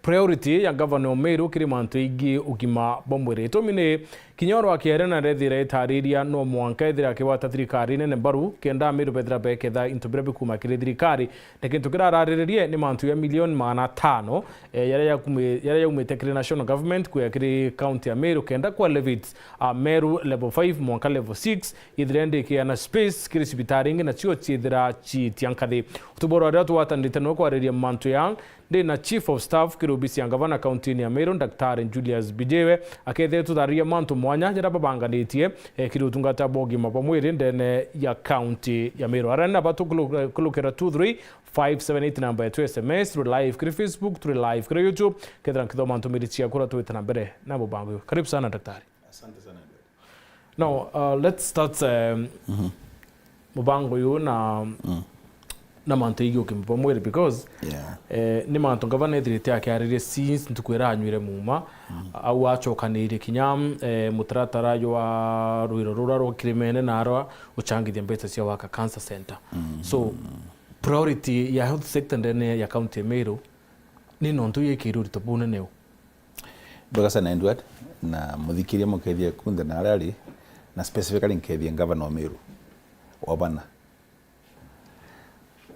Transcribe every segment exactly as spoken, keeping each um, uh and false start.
Priority ya ngavana o Meru kiri mantu jaingi ugima bwa mwiri. Gitumi ni kinya oro akiaria na rethira itariria no mwanka ethira akigwata thirikari nene mbaru, kenda Ameru bethira beketha into biria bikuma kiri thirikari. Na kintu kiria arariririe ni mantu ya milioni magana atano, eh, yaria yakume-, yaria yaumite kiri national government kuya kiri county ya Meru, kenda kwa levies, ah, Meru level five mwanka level six, ithira indi ikiana space kiri cibitari ingi nacio ciithira ciitia nkathi. Utuboro aria tugwatanirite no kwariria mantu ya Ndi na Chief of Staff kiri obisi ya ngavana kaunti-ini ya Meru, Daktari Julius Bijiwe, akethire tutariria mantu mwanya jaria babanganitie, eh, kiri utungata bwa ugima bwa mwiri ndene ya kaunti ya Meru. Aria naba tukulukira two three five seven eight namba yetu S M S, turi live kiri Facebook, turi live kiri YouTube. Kethira nkithoma ntumiri ciaku uria twite na mbere na mubango uyu. Karibu sana, daktari. Asante sana, Edward. Now, uh, let's start, um, mubango uyu na, na mantu jaingi ugima bwa mwiri, because, yeah, eh, ni mantu ngavana ethirite akiaririe since ntuku iria anyuire muma, au acokanirie kinya, eh, mutaratara jwa rwiro ruria rwa kirimene na arwa gucangithia mbeca cia waka cancer center. So, priority ya health sector ndene ya county ya Meru ni nontu yikirwe urito bunene u? Bwega sana, Edward, na muthikiria mukethia kunthe na aria ari, na specifically nkethia ngavana o Meru wa bana.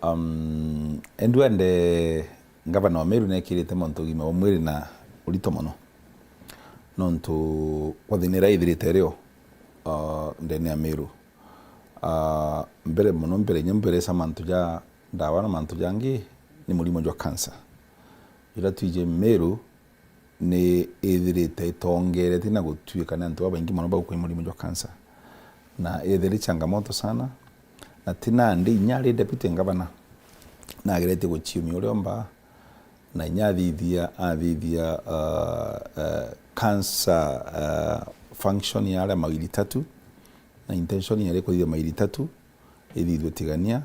Um, Edward, eh, ngavana o Meru nekirite mantu ugima bwa mwiri na urito mono. Nontu kwa thina iria ithirite rio, uh, ndene ya Meru. Uh, mbere mono, mbere inya mbere sa mantu ja ndawa na mantu jangi, ni murimo jwa cancer. Juria twiji Meru, ni ithirite itongeretie na gutuika ni antu babaingi mono bagukua i murimo jwa cancer. Na ithiri changamoto sana, na ti nandi inya ari deputy governor, nageretie guciumia uria omba, na inya athithia, athithia, uh, uh, cancer, uh, function ya aria maili tatu, na intention yari kuthithia maili tatu, ithithwe Tigania,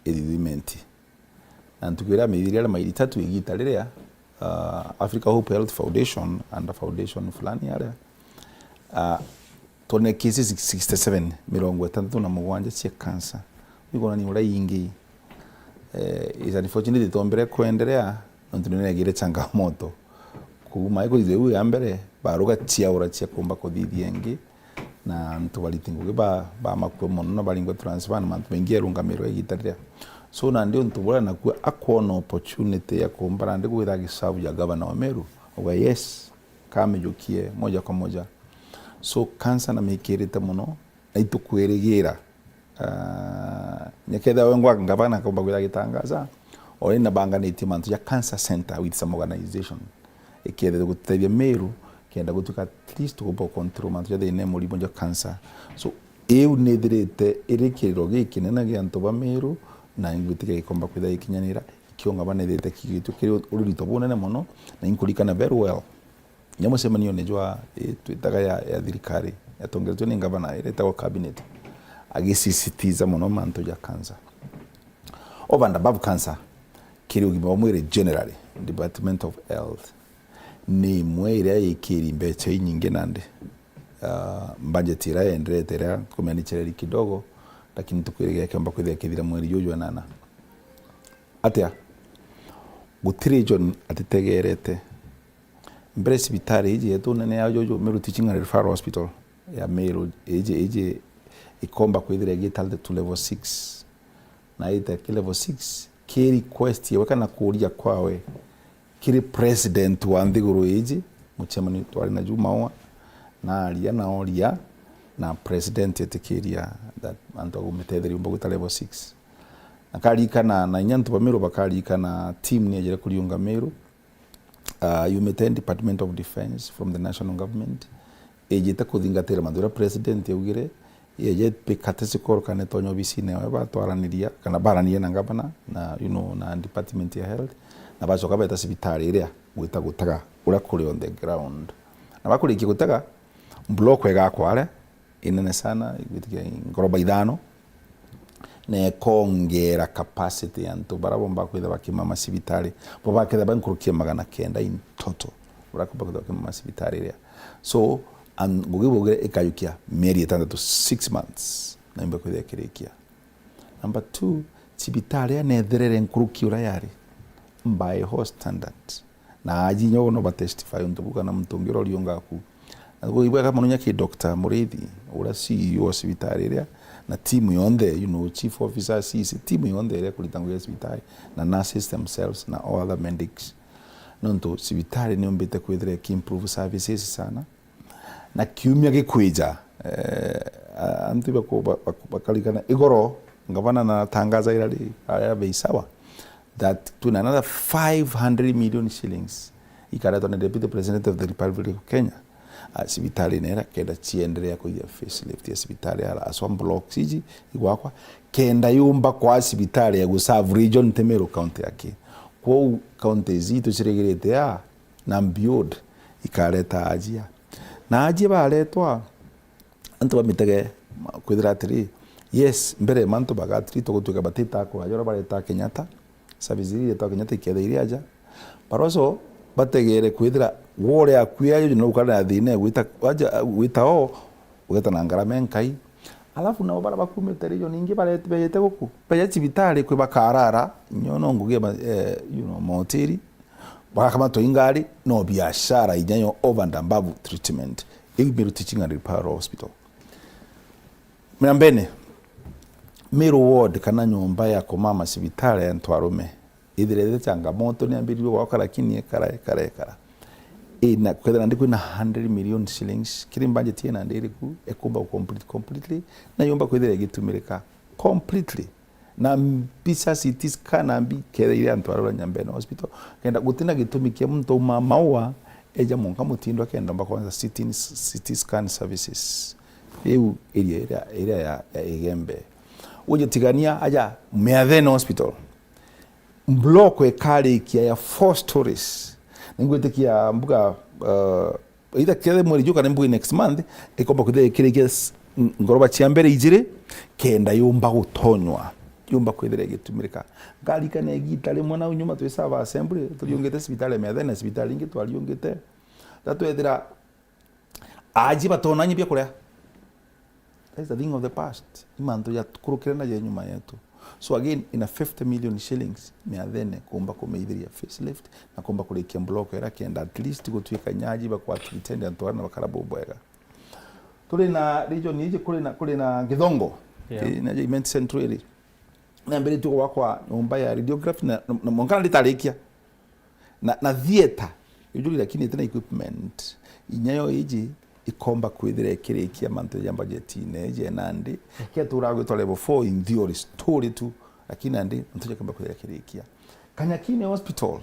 ithithwe Imenti. Na ntuku iria amithithirie aria maili tatu igita riria, uh, Africa Hope Health Foundation and a foundation fulani aria, uh, twonere cases sixty seven, mirongo itantatu na mugwanja cia cancer. Ikwonania uria ingi, eh, is unfortunate itombere kuendelea, nontu ninegire changamoto. Kuuma ikwithirwe iu ya mbere, baruga ciaura cia kumba kuthithia ingi, na antu bariti ngugi ba, ba makua mono na baringwa transfer na mantu maingi erungamirwe igita riria. So, nandi untu buria nakua akwona opportunity ya kumba nandi gwitha agiserve ja governor wa Meru, auga, "Yes, kamijukie moja kwa moja." So, cancer namikirite mono, na itukwirigira, ah, nyakethira we ngwa ngavana akomba kwitha agitangaza, already nabanganitie mantu ja cancer center with some organization. Ikethirwa gutethia Meru, kenda gutuika at least tukumba control mantu ja thina ya murimo ja cancer. So, iu nithirite iri kiriro gikinene gia antu ba Meru, na ingwitikia gikomba kwitha gikinyanira, ikio ngavana ithirite kigitwe kiri urito bunene mono, na inkurikana very well. Nya mucemanione jwa, eh, twitaga ya, ya thirikari, yatongeretwe ni ngavana, iria itagwo cabinet, agisisitiza mono mantu ja cancer. Over and above cancer, kiri ugima bwa mwiri generally, Department of Health ni imwe iria ikiri mbeca inyingi nandi. Ah, budget iria yenderete iria kumeanichereri kidogo, lakini tukwirigia kiomba kwithia kithira mweri juju jwa nana. Atia? Gutiri region atitegerete. Mbere cibitari iji yetu nene ya juju, Meru Teaching and Referral Hospital ya Meru, iji, iji ikomba kwithira igitarte to level six. Na ite ki level six, ki request yewe kana kuria kwawe kiri president wa nthiguru iji, mucemani twari na Juma Oa, na aria na oria, na president etikiria that antu agumitetheria umba gwita level six. Na karikana, na inya antu ba Meru bakarikana team ni ejire kuriunga Meru, ah, yumite Department of Defence from the national government, ijite kuthingatira mantu uria president augire, yeje pikate sikoro kana itonya obisine yawe batwaraniria, kana baranirie na ngavana, na, you know, na department ya health, na bacoka beta cibitari iria gwita gutega uria kuri on the ground. Na bakurikia gutega, block igakwa aria, inene sana, igwitikia ngoroba ithano, na ikongera capacity ya antu baria bomba kwitha bakima macibitari, bo baketha ba nkuruki ya magana kenda in total, baria bomba kwitha bakima macibitari iria. So, an-, ngugi bugire ikayukia mieri itandatu, six months, na imba kwitha ikirikia. Number two, cibitari ya netherere nkuruki uria yari, by whole standard. Na aji nyo no ba testify untu bu kana muntu ungi uria uriunga aku. Na kuigua kama nunya ki Doctor Murithi, uria C E O wa cibitari iria, na timu yonthe, you know, chief officers, C C, timu yonthe iria kurita ngugi ya cibitari, na nurses themselves, na all other medics. Nontu cibitari ni umbite kwithira iki improve services sana. Na kiumia gikwija, eh, a-, antu baku-, ba-, baku-, bakarikana igoro, ngavana na tangaza ira ri, aya bei sawa, that twina another five hundred million shillings ikaretwa na Deputy President of the Republic of Kenya, ah, cibitari nera kenda cienderea kuithia facelift ya cibitari ala aswa blocks iji igwakwa, kenda yumba kwa cibitari ya guserve region ti Meru County yake. Kwou counties itu cirigirite a na build ikareta ajia. Na ajia baretwa, antu bamitege ma-, kwithira atiri, yes, mbere mantu baga atiri tugutwika batita kuraja uria bareta Kenyatta, service iria iretwa Kenyatta iketha iri aja. But also, bategere kwithira wore akui ayo no ukara na thina ya gwita, aja, gwita o, ugeta na ngarama enkai. Alafu nao bara bakumite region ingi barete, bejete guku, beja cibitari kwi bakarara, nyo no ngugi ya ma-, eh, you know, mahoteli, bagakamatwa ingari, no biashara inya yo over and above treatment. Iu Meru Teaching and Referral Hospital. Miambene, Meru ward kana nyomba ya kumama cibitari ya antu arume, ithirete changamoto, ni ambiririe gwaka, lakini ekara, ekara, ekara. Ina, kwethira nandi kwina hundred million shillings, kiri budget ina nandi iriku, ekumba complete completely, na yumba kwithira igitumirika completely. Na mbica, C T scan, na mbi-, kethira iria antu arora Nyambene Hospital, kenda gutina gitumi kia muntu uma maua, eja mwanka mutindo akenda mba kwanza C T, C T scan services. Riu area iria, iria ya, ya Igembe. Uje tigania aja Miathene Hospital. Block ekarikia ya four stories. Ningwitikia mbuga, uh, either kethira mweri juu kana mbuga next month, ikomba kwithira ikirikia s-, ng-, ngoroba cia mbere ijiri, kenda yumba gutonywa, yumba kwithira igitumirika. Ngarikana igita rimwe nau nyuma twi serve assembly, turiungite cibitari ya Miathene na cibitari ingi twariungite. Tatwethira aji batonanya biakuria. That is a thing of the past. Ni mantu jakurukire na ja nyuma yetu. So again, ina fifty million shillings, Miathene kumba kumeithiria facelift na kumba kurikia block era kenda at least gutuika nyaji bakwa treated antu aria na bakara bubwega. Turi na region iji, kuri na, kuri na Githongo. Yeah. Ki-, na Imenti Central iri. Nambiritie gwakwa nyomba ya radiography na, na, na mwanka na nditarikia. Na, na theatre, usually lakini itina equipment, inyayo iji ikomba kwithira ikirikia mantu ja budgetine iji nandi, kia turaga gwitwa level four in theory, story tu, lakini nandi mantu jakomba kwithira ikirikia. Kanyakine Hospital,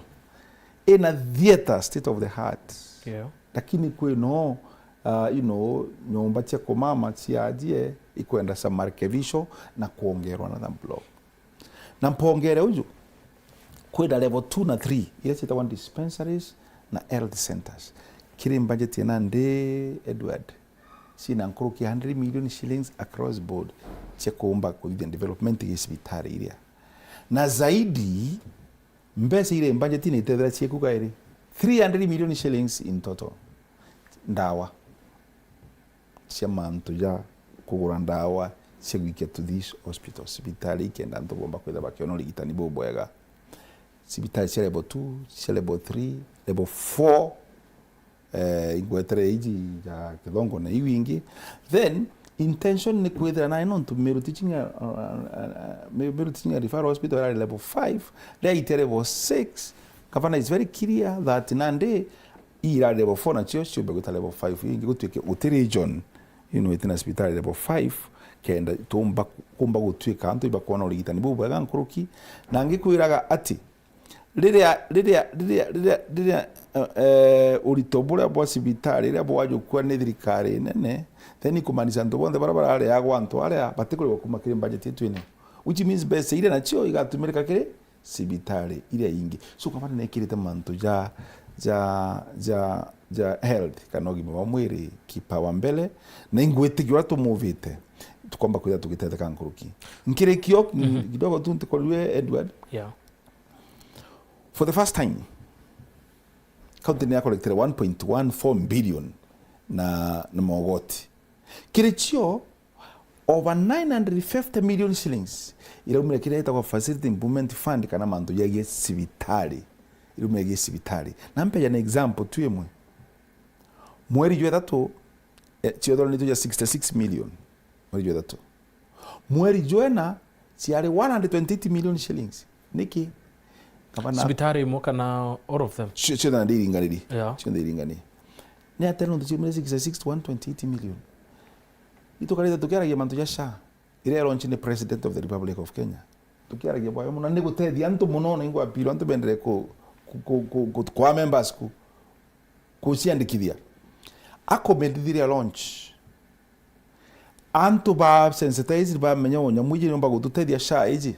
ina theatre state of the art. Yeah. Lakini kwino, uh, you know, nyomba cia kumama cia ajie ikwenda some marekebisho na kuongerwa another block. Na mpongere uju, kwina level two na three, iria ciitagwa dispensaries na health centers. Kiri budget ina ndi, Edward, ciina nkuruki hundred million shillings across board cia kuumba kuthithia development ya cibitari iria. Na zaidi, mbeca iria budget ina itethera ciekuga iri three hundred million shillings in total. Ndawa. Cia mantu ja kugura ndawa cia gwikia to these hospitals, cibitari ikenda antu bomba kwithira bakiona urigitani bubwega. Cibitari cia level two, cia level three, level four, eh, ingwetere iji ja Kithongo na iu ingi. Then, intention ni kwithira nae nontu Meru Teaching, uh, uh, uh, Meru Teaching and Referral Hospital irari level five, riaite level six, Governor is very clear that nandi ii irari level four nacio ciumbe gwita level five ingi, gutwike guti region, you know, itina cibitari level five, kenda tumba, kumba gutwika antu ibakwona urigitani bubwega nkuruki. Na ngikwiraga ati, riria, riria, riria, riria, riria, eh, eh, urito buria bwa cibitari iria bwajukua ni thirikari nene, then ikumaanisha antu bonthe baria barareagwa antu aria batikurigwa kuma kiri budget yetu ine, which means mbeca iria nacio igatumirika kiri cibitari iria ingi. So, gavana nekirite mantu ja, ja, ja, ja health, kana ugima bwa mwiri, kipawa mbele, na ingwitikia uria tumuvite, tukomba kwithira tugitetheka nkuruki. Nkirikio, mhm, kidogo tu ntikorirue, Edward. Yeah. For the first time, county ni yakolektire one point one four billion na, na mogoti. Kiri cio, over nine hundred fifty million shillings iraumire kiria gitagwa Facility Improvement Fund, kana mantu jagie cibitari Riu megii cibitari. Na mpeja na example tu imwe. Mweri jwa ithatu, eh, ciothoranitwe ja sixty-six million. Mweri jwa ithatu. Mweri jwa ina, ciari one hundred twenty-eight million shillings. Niki? Kaba na Cibitari imwe kana all of them? Cio-, cionthe na ndiringaniri. Yeah. Cionthe iringaniri. Ni atia nontu ciumire sixty-six to one twenty-eight million? Itukarite tukiaragia mantu ja SHA. Iria launch ni President of the Republic of Kenya. Tukiaragia bwayo mono, ni gutethia antu mono, na ingwa appeal antu bendere ku, ku, ku, ku, ku, kwa members ku, kuciandikithia. Akomendithiria launch. Antu ba sensitize, bamenya unyamwiji niumba gututethia SHA iji.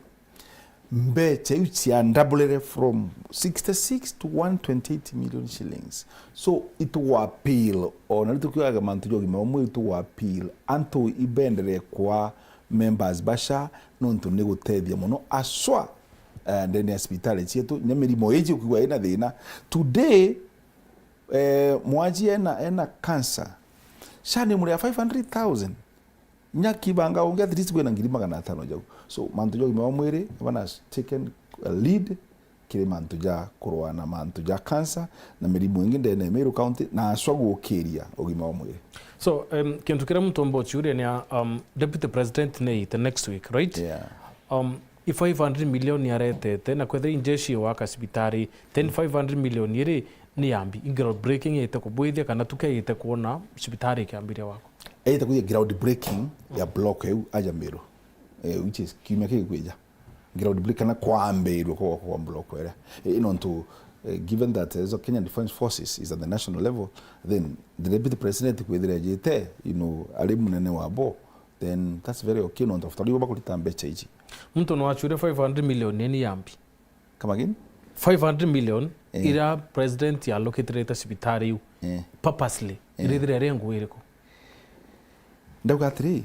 Mbecha iu cia doublere from sixty-six to one twenty-eight million shillings. So, itu appeal, ona riu tukiugaga mantu ja ugima wa mwiri, itu appeal antu ibendere kwa members ba SHA, nontu ni gutethia mono aswa, eh, ndene ya cibitari cietu, nya mirimo iji ukigwa ina thina. Today, eh, mwaji ena, ena cancer, SHA ni muria five hundred thousand. Nya kibanga ungi at least kwina ngiri magana atano jau. So, mantu ja ugima wa mwiri, Gavana has taken a lead kiri mantu ja kurwa na mantu ja cancer na mirimo ingi ndene ya Meru County, na aswa gukiria ugima wa mwiri. So, um, kintu kiria muntu omba uciuria ni a, um, Deputy President ni the next week, right? Yeah. Um, i five hundred million aretete, na kwethira injeshi waka cibitari, then five hundred million iri ni yambi, i ground breaking ite kubwithia kana tukeite kuona cibitari ikiambiria wako? Ite kuthia ground breaking ya block iu aja Meru, eh, which is kiumia kigikwija. Ground break kana kwambirua kwa, kwa block iria. Eh, nontu, eh, given that, eh, so Kenyan Defence Forces is at the national level, then the Deputy President kwithira ajite, you know, ari munene wabo, then that's very okay, nontu after all, ibo bakurita mbecha iji. Muntu no acuire five hundred million ni yambi? Come again? Five hundred million, eh, iria president allocated cibitari iu, eh, purposely, eh, irithira iri ngugi iriku? Ndauga atiri,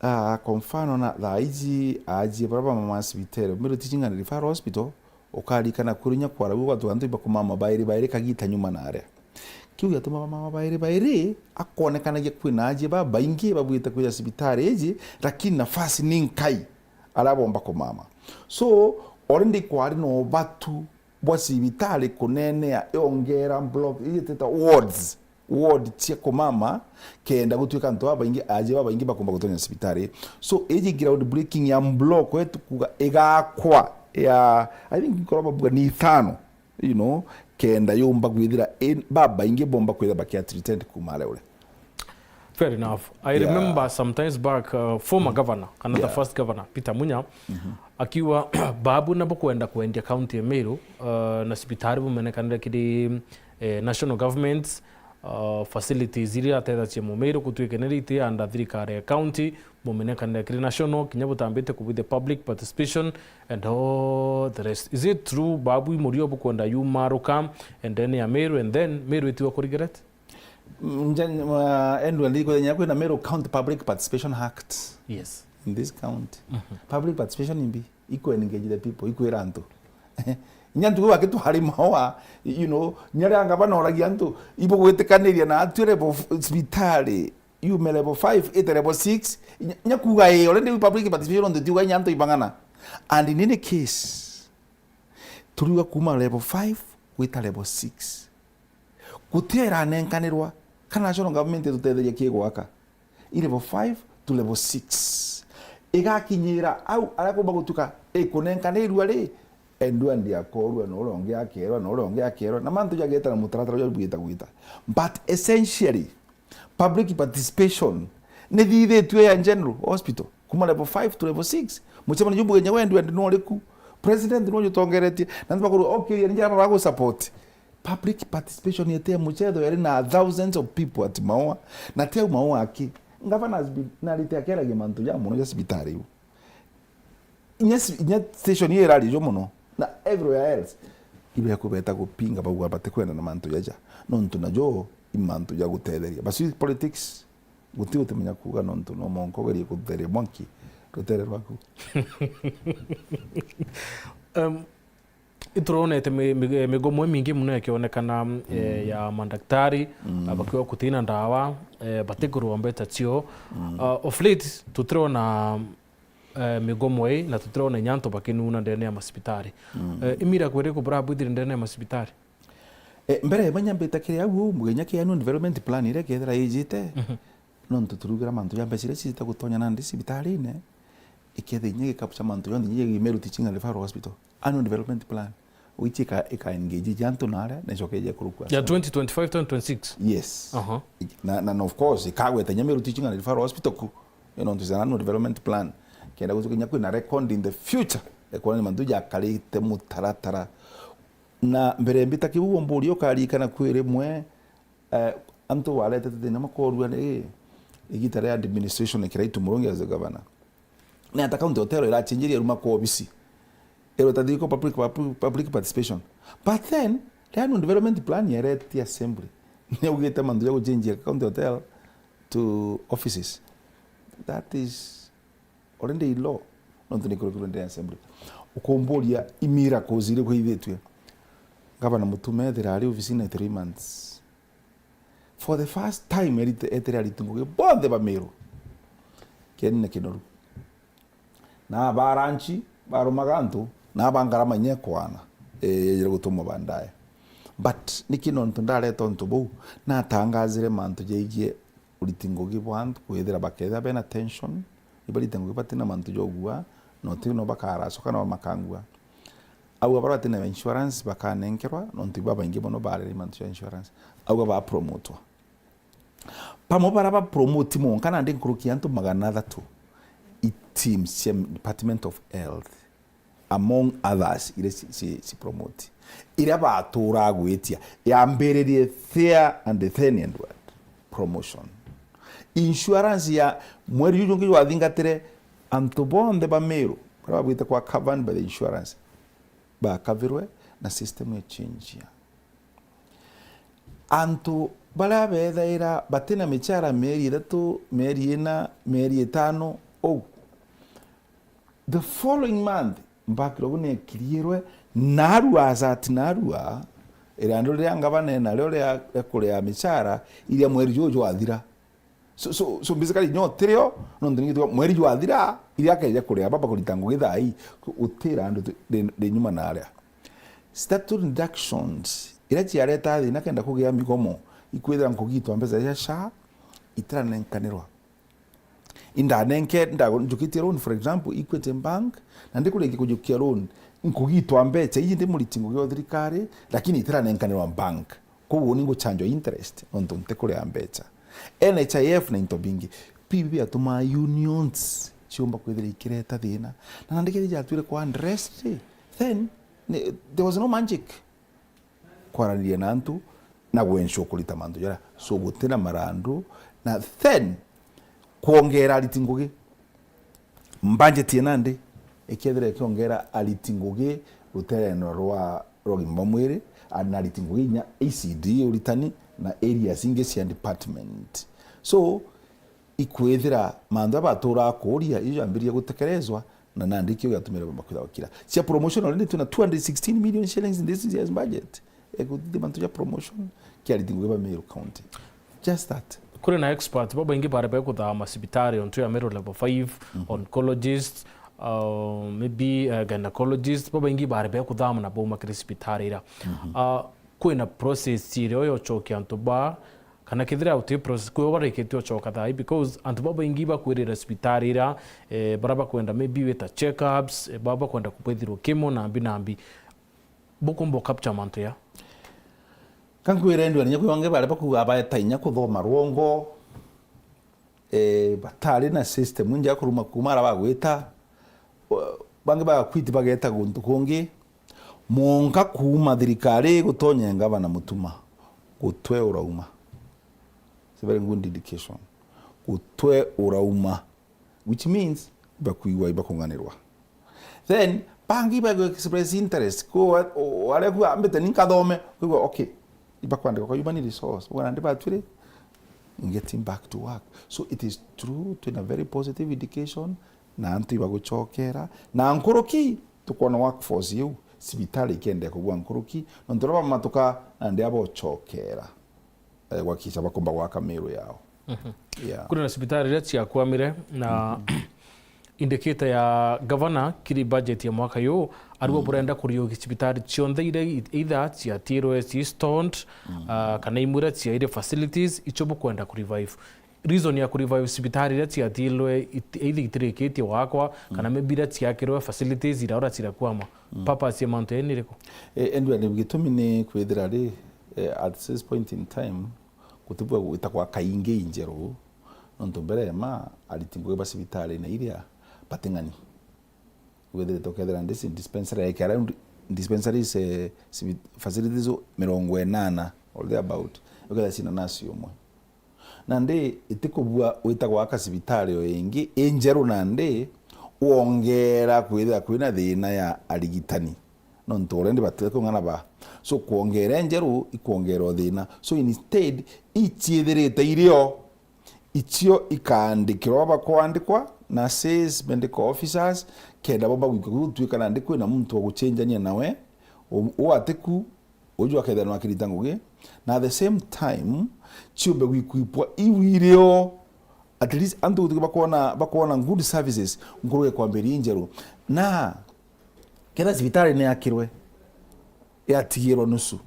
ah, kwa mfano na thaa iji ajie bara ba mama cibitari, Meru Teaching and Referral Hospital, ukarikana kwiru nya kwara gwi gwatu antu ibakumama bairi bairi kagita nyuma na aria. Kiu giatuma bamama bairi bairi akonekanagia kwina ajie babaingi babwite kwija cibitari iji, lakini nafasi ni nkai aria bomba kumama. So, already kwari na ubatu bwa cibitari kunenea, yongera block, iji twita wards, ward cia kumama, kenda gutuika antu babaingi, ajie babaingi bakumba gutonya cibitari. So, iji ground breaking ya block yetu kuga igakwa ya, I think, nkorwa babuga ni ithano, you know, kenda yumba gwithira in-, babaingi bomba kwithira bakia treated kuma aria uri. Fair enough. I, yeah, remember sometimes back, uh, former, mm, governor, kana the, yeah, first governor, Peter Munya, mhm, akiuga babu nabo kwenda kwendia county ya Meru, uh, na cibitari bumenekanire kiri, eh, national government, uh, facilities iria atethagia mu Meru gutuike ni riti under thirikari ya county, bumenekanire kiri national, kinya butambite kubwithia public participation and all the rest. Is it true babu i murio bukwenda yumaruka and then ya Meru and then Meru itiwa kuregret? Mm, nja-, uh, Edward, ikwethira kwina Meru County Public Participation Act. Yes. In this county. Mhm. Public participation imbi? Iku engage the people, ikwira antu. Inya ntuku baki twari mawa, you know, nyari anga banoragia antu, ibugwitikaniria na atwire bo f-, cibitari, yume level five, ite level six, inya, inya kuga ii, already public participation nontu tiuga inya antu ibang'ana. And in any case, turiuga kuma level five gwita level six. Guti iranenkanirwa kana national government itutetheria kigwaka. I level five to level six. Igakinyira au aria kumba gutuka ikunenkanirua ri, Edward akorua, na uria ungi akerwa, na uria ungi akerwa, na mantu jageta na mutaratara jwa gwita gwita. But essentially, public participation ni thithitue ya General Hospital, kuma level five to level six. Mucemanio jumbuge nyawe Edward no uriku? President no jutongeretie. Na ntibakorwo, okay, ni njara bagu support. Public participation yete ya muchetho yari na thousands of people at Maua. Na ti au Maua aki. Ngavana has been, narite akeragia mantu ja mono ja cibitari iu. Inya ci-, inya station iyo irarijo mono. Na everywhere else. Ibe kubeta gupinga bauga batikwenda na mantu jaja. Nontu najo i mantu ja gutetheria. But with politics, guti utimenya kuga nontu no monko gerie gutheria mwanki rutere rwaku. Um, Ituronete mi-, mi-, migomo imingi mono ikionekana, eh, mm, ya madaktari, mm, ah, bakiuga gutina ndawa, eh, batikurwa mbeca cio. Mm. Ah, of late, tutirona, eh, migomo ii, na tutirona inya antu bakinuna ndene ya macibitari. Mm. Eh, i miracle iriku burabwithire ndene ya macibitari? Eh, mbere, manya mbita kiri au, mugenya ki annual development plan iria ikethira ijite, Mhm. nontu turugira mantu ja mbeca iria ciita gutonya nandi cibitarine, ikethira inya gikabu cia mantu jonthe inya gi Meru Teaching and Referral Hospital. Annual development plan. Wichi ika, ika engage ja antu naria, na icoke ije kurukua. Ya twenty twenty-five, twenty twenty-six? Yes. Aha. Na, na, na of course, ikagweta inya Meru Teaching and Referral Hospital ku. You know, nontu is an annual development plan. Kenda gutuka inya kwina record in the future. Ekwona ni mantu jakarite mutaratara. Na mbere mbita kiu, mburia ukaririkana kwi rimwe, eh, antu baretete thina makorua ni igita ria administration ikiraitu Murungi as the governor. Ni ata county hotel irachinjirie ruma kwa obisi? Irweta thiriko public, public, public participation. But then, the annual development plan yeretie assembly. Ni augite mantu ja guchinjia county hotel to offices. That is already in law. Nontu ni kurukirwe ndene ya assembly. Ukumburia i miracles iriku ithitue? Gavana Mutuma ethira ari obisine three months. For the first time, erite-, etire ariti ngugi bonthe ba Meru. Kieni na kinoru. Na aba lunch, barumaga antu, na aba ngarama inya ikwana, eh, yajire gutumwa baadaye. But niki nontu ndareta untu buu, natangazire mantu jaigie uriti ngugi bwa antu, kwithira bakethira bena tension, ibarite ngugi batina mantu ja ugua, na uti no bakaracoka na makangua. Au baria batina insurance bakanenkerwa, nontu ibabaingi mono barere mantu ja insurance. Au bapromotwa. Pamwe baria bapromoti monka nandi nkuruki ya antu magana athatu i teams cia Department of Health, among others, iria ci, ci, ci promote. Iria baturaa gwitia, yambiririe there and then endward promotion. Insurance ya mweri juju jungi jwathingatire, antu bonthe ba Meru baria babwite kwa covered by the insurance, bakavirwe na system ya change ya Antu baria bethaira batina michara mieri ithatu, mieri ina, mieri itano, uu, the following month, backlog niekiriirwe, narua as at narua, irandu riria ngavana enario ria, ria kuria michara iria mweri juju jwathira. So, so, so basically, nyo tirio, nontu ningi tuga mweri jwathira, iria akeja kuria baba kurita ngugi thaa ii, gutira andu tu-, ri, ri nyuma na aria. Statutory deductions, iria ciareta thina kenda kugia migomo, ikwithira nkugitwa mbeca cia SHA, itiranenkanirwa. Indanenke, nda-, njukitie loan, for example, Equity Bank, na ndikuringi kujukia loan, nkugitwa mbeca iji ndi muriti ngugi o thirikari, lakini itiranenkanirwa bank. Koguo ni nguchanjwa interest nontu ntikuria mbeca. NHIF na into bingi. Bibi biatumaa unions ciumba kwithira ikireta thina. Na nandi kethira jatwire kwa addressed, then ni, there was no magic. Kwaraniria na antu na gwensure kurita mantu jaria. So gutina marandu. Na then kwongera ariti ngugi. Budget ya nandi ikethira ikiongera ariti ngugi rutereno rwa, rwa ugima bwa mwiri, a, na ariti ngugi inya E C D uritani na areas ingi cia department. So, ikwithira mantu abatura kuria ijo yambiririe gutekerezwa, na nandi kio giatumire bakwira bakira. Cia promotion already tuna two hundred sixteen million shillings in this year's budget. Ekuthithia mantu ja promotion kia ariti ngugi ba Meru County. Just that. Kuri na expert babaingi bari bekuthaa macibitari ontu ya Meru level five, mhm, oncologist, uh, maybe, uh, gynecologist, babaingi bari bekuthama na bauma kiri cibitari ira. Mhm. Uh, kwina process iria yochokia antu ba, kana kethira uti process, kwi barikitie uchoka thaa ii, because antu babaingi bakwirira cibitari ira, eh, bara bakwenda maybe wita check-ups, eh, bara bakwenda kubwithirwa kimo na mbi na mbi. Bukumba capture mantu ya? Kankwira, ndwani nya kwi bangi baria bakuga baeta inya kuthoma rwongo, eh, batari na system inja kuruma kuuma ara bagwita, o, bangi bagakwiti bageta guntu kungi, monka kuuma thirikari gutonya ngavana Mutuma, gutwe urauma. It's a very good indication. Gutwe urauma. Which means, ibakwigua, ibakung'anirwa. Then, bangi ibagwa express interest. Kwa o-, o-, aria kwa ambite ni nkathome, kwigua, okay, ibakwandika kwa human resource. Bwana, ndi batwire, getting back to work. So it is true, twina very positive indication, na antu ibaguchokera. Na nkuruki, tukwona workforce iu, cibitari ikendea kugua nkuruki, nontu uria bamatuka, na ndi abochokera. Eh, gwakikisha bakomba gwaka miru yao. Mhm. Yeah. Kuri na cibitari iria ciakwamire na, mhm, indicator ya gavana kiri budget ya mwaka yu, ariwe burenda kuriukia cibitari cionthe iria i-, either ciatirwe ci stoned, ah, kana imwe iria ciaire facilities, icio bukwenda ku revive. Reason ya ku revive cibitari iria ciatirwe it-, either itirikitie gwakwa, kana maybe iria ciakirwe facilities iraura cirakwama. Purpose ya mantu yai ni iriku? E, endwa ni gitumi ni kwithira ri, e, at this point in time, gutibua gwita gwaka ingi injeru, nontu mbere ya ma ariti ngugi ba cibitari na iria bating'ani. Withirite ukethira ndisi dispensary ya around dispensaries, eh, cibi-, facilities mirongo inana or thereabout, ukethira cina nurse umwe. Nandi itikubua wita gwaka cibitari o ingi injeru, nandi wongera kwithira kwina thina ya arigitani. Nontu already bati kung'ana ba. So, kwongera injeru, ikwongera o thina. So, instead, iciithirite irio, icio ikaandikirwa bakwandikwa, nurses, medical officers, kenda bo bagwikwa gutuika nandi kwina muntu wa gucenjania nawe, u-, u atiku, uju akethira no akirita ngugi, na at the same time, ciumbe gwikwa ipwa iu irio, at least antu gutuika bakwona, bakwona good services, nkuruki kwambiria injeru. Na, kethira cibitari ni yakirwe, yatigirwa nusu,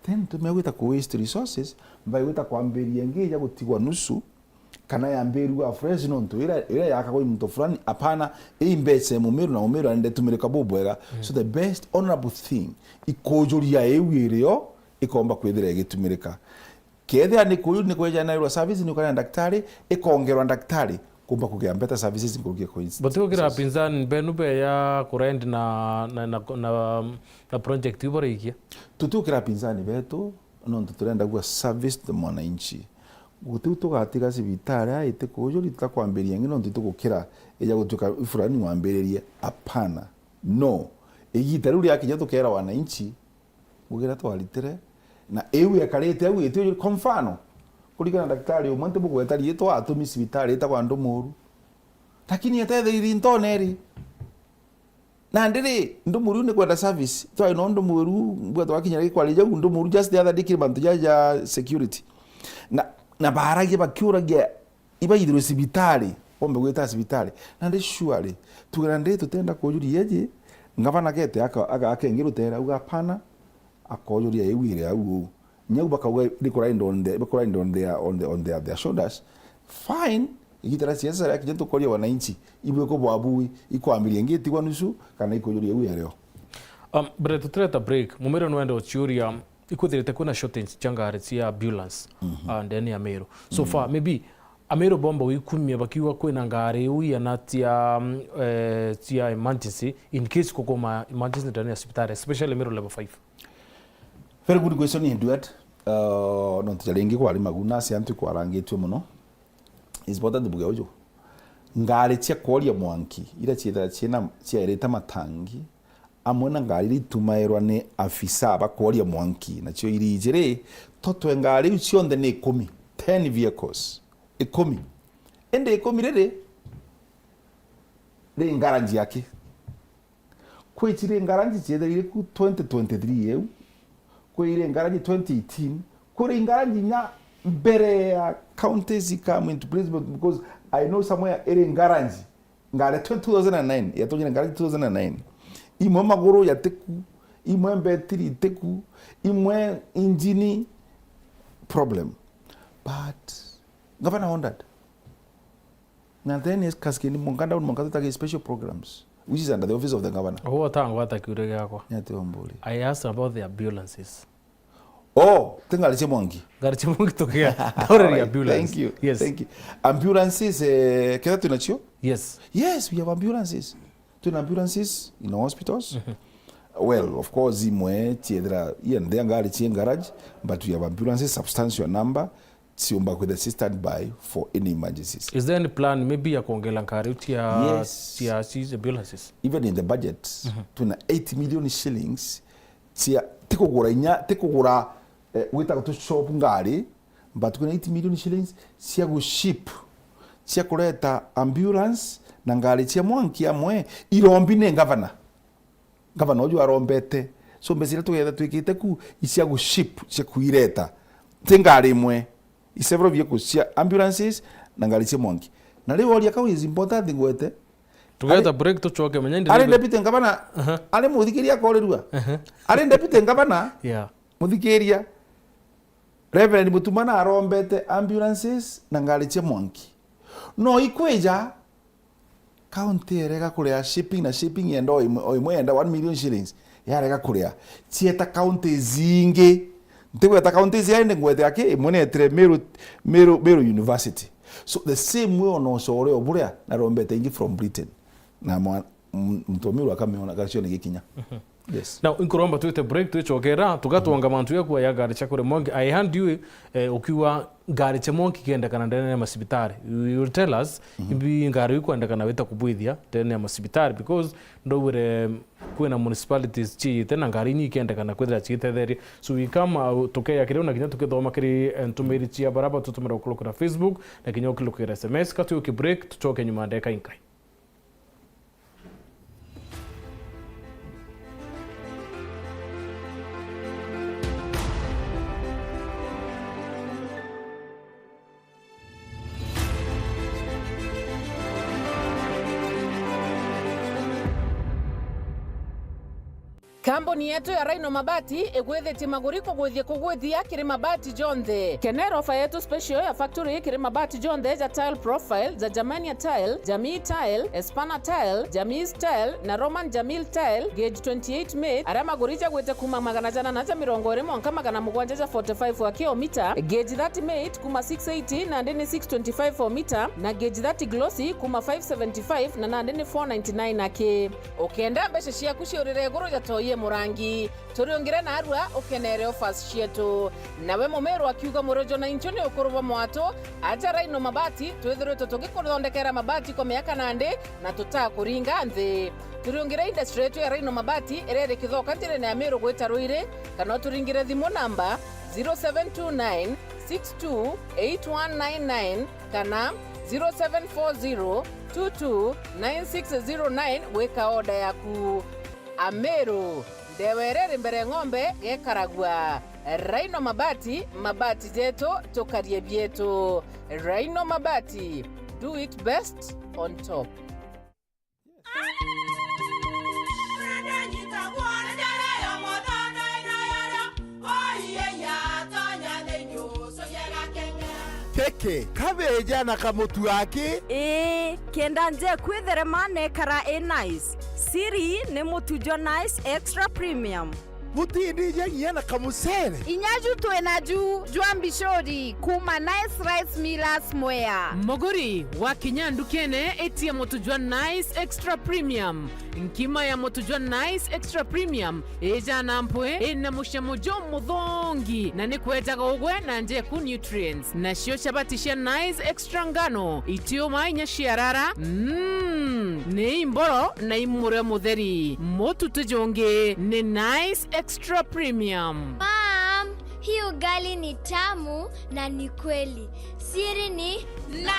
then tumegwita ku waste resources, mbaigwita kwambiria ingi ya gutigwa nusu, kana yambirua fresh, nontu ira, ira yakagwa i muntu fulani, apana, ii mbeca ya Mumiru, na Mumiru arenda itumirika bubwega. So the best honourable thing, ikujuria iu irio, ikomba kwithira igitumirika. Kethira ni kuyu ni kweja nairwa service, ni ukana daktari, ikongerwa daktari, kumba kugia better services nkuruki ya coins. But ukira pinzani benu be ya kurend na, na, na, na, na project iu barikia? Tutiukira pinzani betu, nontu turenda gua service to mwananchi. Gutiu tugatiga cibitari aiti kuju, ritutakwambiria ingi, nontu itugukira ija gutuika fulani wambiririe. Apana. No. Igita riu riakinya tukera wananchi, ngugi iria twaritire, na iu ekarite au iti uju. Kwa mfano, kurikana daktari umwe, ntibugweta riitwa, atumi cibitari itagwa Ndumuru. Lakini etetheiri ntone ri. Nandi ri, Ndumuru ni kwenda service. Twari no Ndumuru, mbua twakinyira gikwari jau, Ndumuru just the other day kiri mantu ja, ja security. Na, na baaragia bakiuragia ibaithirwe cibitari, bombe gwita cibitari. Nandi surely, tuge nandi tutenda kujuria eji, ngavana kete aka-, aka-, akengi rutere, auga, "Apana," akojuria iu iri au uu. Nyau bakauga, "They could ride on the, they could ride on their, on the, on their, their shoulders." Fine, igita ria siasa riakinya tukoria wananchi, ibwe ko bwabui, ikwambiria ingi itigwa nusu, kana ikujuria iu irio? Um, mbere tutireta break, Mumiru nwenda uciuria, ikwithirite kwina shortage cia ngari cia ambulance, uh, ndene ya Meru. So far, maybe Ameru bomba gwikumia bakiuga kwina ngari iu iana cia, um, eh, cia emergency, in case kukuma emergency ndene ya cibitari, especially Meru level five. Very good question, Edward. Uh, nontu ja ringi kwari maguna, acio antu ikwarangitue muno. Is important mbuge uju. Ngari cia kworia mwanki, ira ciethira ciina, ciairite matangi, amwe na ngari iria itumairwa ni afisa ba kworia mwanki, nacio iri ijiri, totwe ngari iu cionthe ni ikumi, ten vehicles. Ikumi. Indi ikumi riri, ri ngaranji yaki? Kwi ciri ngaranji cietherire ku twenty twenty-three iu, kwi iri ngaranji twenty eighteen, kuri ngaranji inya mbere ya counties come into place, but because I know somewhere iri ngaranji, ngari two thousand and nine, yatonyire ngaranji two thousand and nine. Imwe maguru yatiku, imwe mbetiri itiku, imwe injini problem. But Governor ordered. Na then is cascading, mwanka down, mwanka tutagi special programs, which is under the office of the governor. Ugu utangwata kiuria giakwa. Ni ati Wamburi? I asked about the ambulances. Oh, ti ngari cia mwanki? Ngari cia mwanki tukia. Already ambulance. Thank you. Yes. Thank you. Ambulances, eh, ketha twinacio? Yes. Yes, we have ambulances. Twina ambulances in hospitals. Well, of course, imwe ciethira, yeah, nthia ngari cie garage, but we have ambulances, substantial number. Ciumba kwithira ci standby for any emergencies. Is there any plan maybe ya kwongela ngari cia, yes, cia, cia ambulances? Even in the budget, twina eight million shillings cia, ti kugura inya, ti kugura, eh, gwita tu shop ngari, but kwina eight million shillings cia gu ship, cia kureta ambulance na ngari cia mwanki amwe irombi ni governor. Gavana uju arombete. So, mbeca iria tugetha twikite ku, i cia gu ship, cia kuireta. Ti ngari imwe. I several vehicles cia ambulances na ngari cia mwanki. Na riu oria kau is important ngwete, Tugeta break, tucoke menya ndi ari deputy ngavana, aha, ari muthikiria akorirua. Aha. Ari deputy ngavana, yeah, muthikiria. Reverend Mutuma na arombete ambulances na ngari cia mwanki. No ikwija, county erega kuria shipping, na shipping yenda o imwe, o imwe yenda one million shillings. Yarega kuria. Cieta counties ingi. Ntigweta counties yaende ngwete aki, imwe netire Meru, Meru, Meru University. So the same way ona ucore o buria, na rombete ingi from Britain. Na mwa-, m-, muntu wa Meru akamiona, agaciona igikinya. Mhm. Yes. Now, inkuromba twite break, twicokera, tugatwonga mantu ya kuwa ya ngari cia kuria mwanki. I hand you, eh, ukiuga ngari cia mwanki ikendekana ndene ya masibitari. You will tell us, mhm, ibi ngari ikwendekana wita kubwithia ndene ya masibitari, because ndauwire kwina municipalities ciite na ngari inyi ikendekana kwithira cigitetheria. So we come, uh, tukeya kiria na kinya tukithoma kiri, eh, ntumiri cia baraba tutumira ukulukira Facebook na kinya ukilukira S M S. Ka twi uki break, tucoke nyuma ndeka inkai. Kambuni yetu ya Rhino Mabati igwithitie maguri kugwithia kugwithia kiri mabati jonthe. Kenera ofa yetu special ya factory kiri mabati jonthe ja tile profile, ja Germania tile, Jamii tile, Espana tile, Jamii tile, na Roman Jamil tile, gauge twenty-eight mate, aria maguri jagwite kuma magana jana na ja mirongo iri mwanka magana mugwanja ja forty-five wa kilomita, gauge thirty mate kuma six eighty nandi ni six twenty-five o mita, na gauge thirty glossy kuma five seventy-five na nandi ni four ninety-nine aki. Ukenda mbeca ciaku ciurire iguru ja toi e murangi, turiungire narua ukenere offers cietu. Nawe mumiru akiuga murojo na inchu ni ukuru bwa mwatu, aja Rhino Mabati, twithiritwe tugikuthondekera mabati kwa miaka nandi na tutakuringa nthi. Turiungire industry yetu ya Rhino Mabati iria iri Kithoka njirene ya Miru gwita Ruiri, kana uturingire thimu namba zero seven two nine six two eight one nine nine kana zero seven four zero two two nine six zero nine gwika order yaku. Ameru, ndewa iria iri mbere ng'ombe gekaragua. Rhino Mabati, mabati jetu, tukarie bietu. Rhino Mabati, do it best on top. Keke, kabeja na kamutu aki. Ii, kenda nje kwitherema nekara i nice. Siri ni mutu jwa Nice Extra Premium. Butindija nginya na kamucere. Inya ju twina ju jwa mbicuri kuma Nice Rice Millers Mwea. Muguri, wakinya ndukene, itia mutu jwa Nice Extra Premium. Nkima ya mutu jwa Nice Extra Premium ijana mpwi, ina mucamo jumuthongi, na ni kwejaga ugwe na njeku nutrients. Nacio chabati cia Nice Extra ngano, itiuma inya ciarara. Mm, ni imboro na imurio mutheri. Mutu tujungi ni Nice Extra Premium. Mom, hii ugali ni tamu na ni kweli. Siri ni Nice.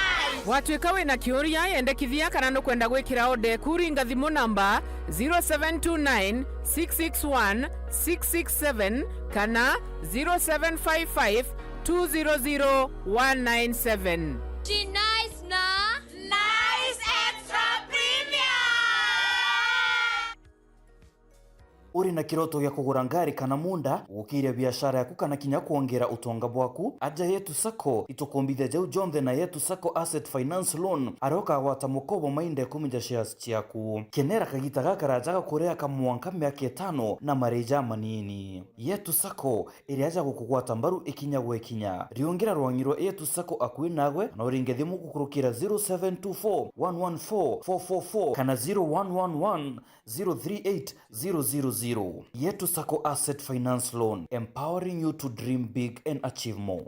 Watuika wina kiuria, yendekithia kana nukwenda gwikira order eku, ringa thimu namba zero seven two nine six six one six six seven kana zero seven five five two zero zero one nine seven. Ji Nice na Nice Extra Premium. Uri na kiroto gia kugura ngari kana munda, gukiria biashara yaku kana kinya kwongera utonga bwaku? Aja Yetu Sacco, itukumbithia jau jonthe na Yetu Sacco Asset Finance Loan, aria ukagwata mukobo mainda ikumi ja shares ciaku. Kenera kagita gakaraja ga kuria ka mwanka miaka itano na mariji jamanini. Yetu Sacco iri aja gukugwata mbaru ikinya gwa ikinya. Riungira rwang'i rwa Yetu Sacco akui nagwe, na uringe thimu gukurukira zero seven two four one one four four four four kana zero one one one zero three eight zero zero zero. Yetu Sacco Asset Finance Loan, empowering you to dream big and achieve more.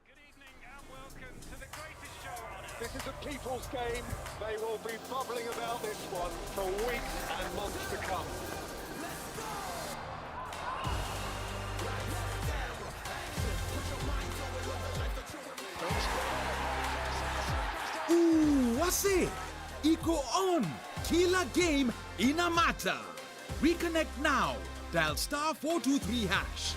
Good evening and welcome to the greatest show on earth. This is a people's game. They will be bubbling about this one for weeks and months to come. Ooh, what's it? Iko on. Kila game ina matter. Reconnect now. Dial star four two three hash.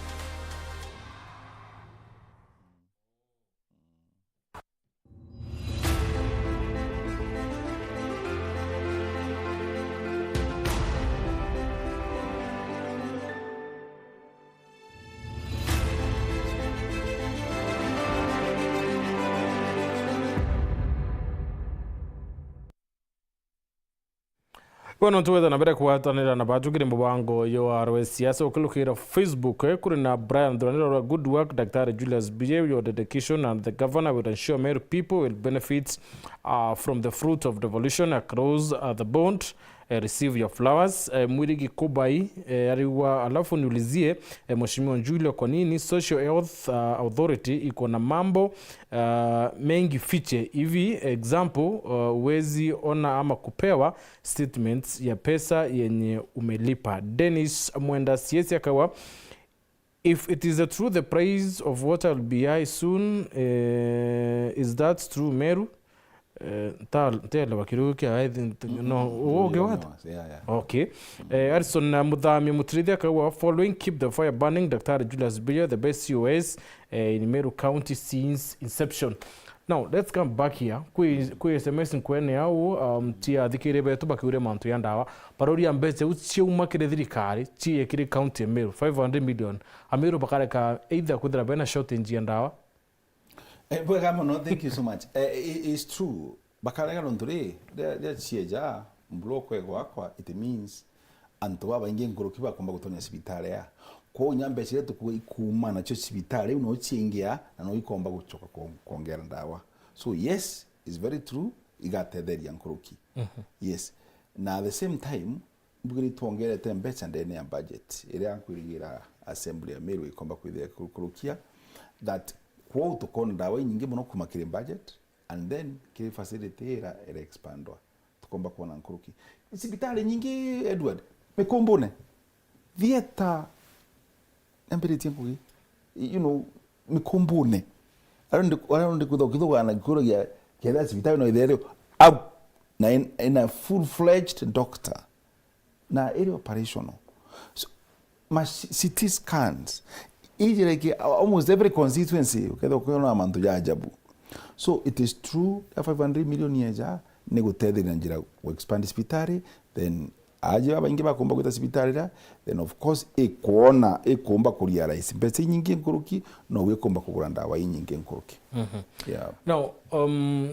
Bono ntu wetha na mbere kugwatanira na batu kiri mubango yo arwe siasa ukilukira Facebook, eh, kuri na Brian Thuranira, good work Daktari Julius Biye, your dedication and the governor will ensure Meru people will benefit, uh, from the fruit of revolution across, uh, the bond, eh, receive your flowers. Eh, Mwirigi Kubai, eh, ariwa, alafu niulizie, eh, Mheshimiwa Julio, kwa nini Social Health, uh, Authority iko na mambo, uh, mengi fiche hivi? Example, uh, huwezi ona ama kupewa statements ya pesa yenye umelipa. Dennis Mwenda Siesi akawa, if it is the true the price of water will be high soon, eh, is that true Meru? Eh, nta-, ntielewa kirugu kia, I think, no, uge what? Yeah, yeah. Okay. Eh, Harrison na Muthami Mutirithia akawa, following, keep the fire burning, Daktari Julius Biye, the best C O S, eh, in Meru County since inception. Now, let's come back here. Kwi, kwi S M S nkwene au, um, cia athikiri betu bakiuria mantu ya ndawa. Baroria mbeca iu ciauma kiri thirikari, ciye kiri county ya Meru, five hundred million. Ameru bakareka either kwithira bena shortage ya ndawa. Eh, bwega mono, thank you so much. Eh, i-, it's true. Bakarega nontu ri, ria, ria cieja, mbura ukwe gwakwa, it means antu babaingi nkuruki bakomba gutonya cibitari ya. Kwou nya mbeca iria tukuuga ikuuma nacio cibitari, iu no ciingia, na no ikomba gucoka kwon-, kwongera ndawa. So yes, it's very true, igatetheria nkuruki. Mhm. Yes. Na at the same time, mbugire itwongerete mbeca ndene ya budget, iria nkwirigira assembly ya Meru ikomba kwithira ikurukia, that kwou tukona ndawa inyingi mono kuma kiri budget, and then kiri facility ira ira expandwa. Tukomba kuona nkuruki. Cibitari nyingi, Edward, mikumbune. Theatre. Ambiritie ngugi. You know, mikumbune. Aria ndi, aria ndi kwithwa ukithugana na gikuro gia, kethira cibitari no ithere au. Na in, in a full-fledged doctor. Na iri operational. So, ma C T scans. Iji like almost every constituency, ukethira ukiona mantu ja ajabu. So, it is true, ya five hundred million yeja, ni gutetheria na njira gu expand cibitari, then aji babaingi bakumba gwita cibitari ra, then of course, ikwona, ikumba ku realize mbeca inyingi nkuruki, no ikumba kugura ndawa inyingi nkuruki. Mhm. Yeah. Now, um,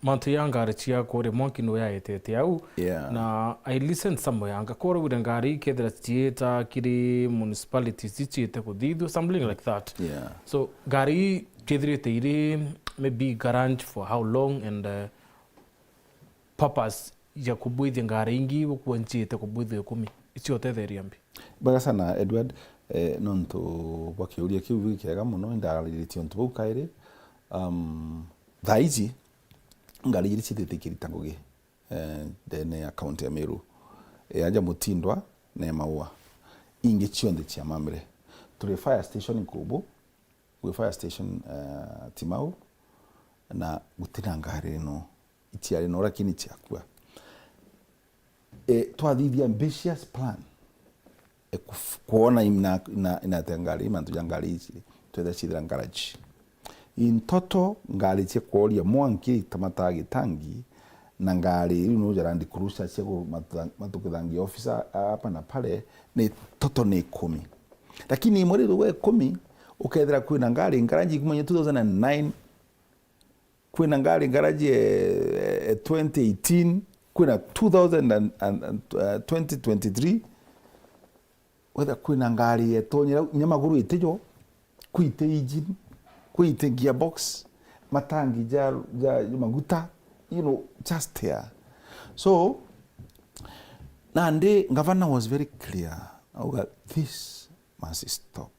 mantu ya ngari cia kuria mwanki no yaetete au. Yeah. Na I listened somewhere, ngakorwo wire ngari ikethira ciita kiri municipalities iciite kuthithua, something like that. Yeah. So, ngari ii ciethirite iri maybe garage for how long and, uh, purpose ya kubwithia ngari ingi gukua nciite kubwithua ikumi? Icio utetheria mbi? Bwega sana, Edward. Eh, nontu bwa kiuria kiu gikiega mono, indariritie untu bau kairi. Um, thaa iji, ngari iri cithite ikirita ngugi, eh, ndene ya county ya Meru. Eh, aja Mutindwa, ne Maua. Ingi cionthe cia Mamire. Turi fire station Nkubu, gwi fire station, eh, Timau, na gutina ngari no. Itiari no, lakini ciakua. E, twathithia ambitious plan. E, kuf-, kwona ina, ina, inate ngari, mantu ja ngari ici, twethe cithira garage. In total, ngari cia kworia mwanki ta matagitangi, na ngari iu no ja Land Cruiser cia ku-, matu-, matukithangia officer hapa na pale, ni total ni ikumi. Lakini imwe riu we ikumi, ukethira kwina ngari, ngari ingi kuma two thousand and nine, kwina ngari garage, eh, eh, twenty eighteen, kwina two thousand and, and, and, uh, twenty twenty-three, wetha kwina ngari yetonyera nya maguru itijo, kwite engine, kwite gearbox, matangi ja, ja maguta, you know, just here. So, nandi governor was very clear, auga, "This must stop."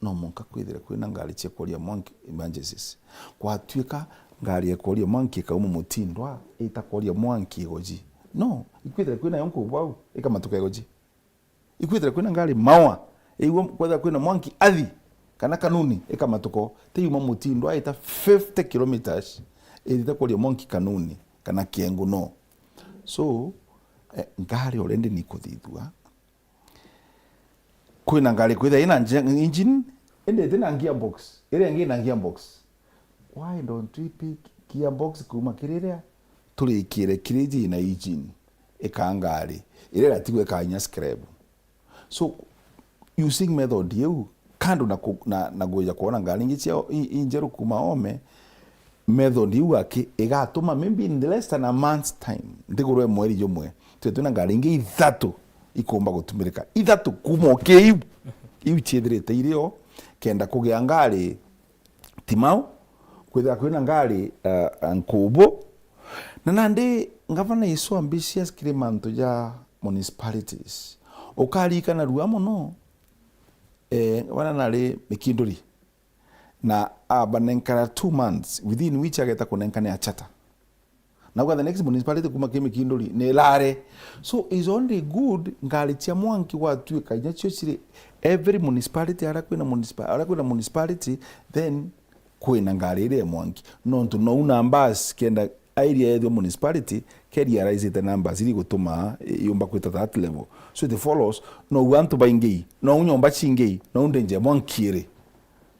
No mwanka kwithire kwina ngari cia kworia mwanki emergencies. Kwatuika ngari ya kworia mwanki ikauma Mutindwa, ita kworia mwanki igoji. No, ikwithire kwina yo nkubu au, ikamatuka igoji. Ikwithire kwina ngari Maua, iigua kwethira kwina mwanki athi, kana Kanuni, ikamatuka. Tiuma Mutindwa, ita fifty kilometres, ithite kworia mwanki Kanuni, kana Kiengu, no. So, eh, ngari already ni kuthithua. Kwina ngari kwithira ina nje-, engine, indi itina gearbox. Iria ingi ina gearbox. Why don't we pick gearbox kuma kiri iria turikire kiri iji ina engine? Ikaa ngari. Iria igatigwa ikaa inya scrap. So, using method iu, kando na ku-, na, na gwija kwona ngari ingi cia i-, injeru kuma Ome, method iu aki igatuma maybe in less than a month's time, nthiguru e mweri jumwe, Twi twina ngari ingi ithatu ikumba gutumirika. Ithatu kuuma o ki iu. Iu ciithirite irio, kenda kugia ngari Timau, kwithira kwina ngari, uh, Nkubu. Na nandi ngavana Yesu ambitious kiri mantu ja municipalities. Ukarikana rua mono, eh, ngavana nari Mikinduri. Na abanenkana two months, within which ageta kunenkana a charter. Nauga the next municipality kuma ki Mikinduri ni Lare. So is only good ngari cia mwanki gwatuika inya cio ciri every municipality, aria kwina municipa-, aria kwina municipality, then kwina ngari iria ya mwanki. Nontu nou numbers kenda area yethwa municipality, ke realizite numbers iria igutuma yumba kwita that level. So it follows, nou antu baingi, nou nyomba cingi, nou ndenje ya mwanki iri.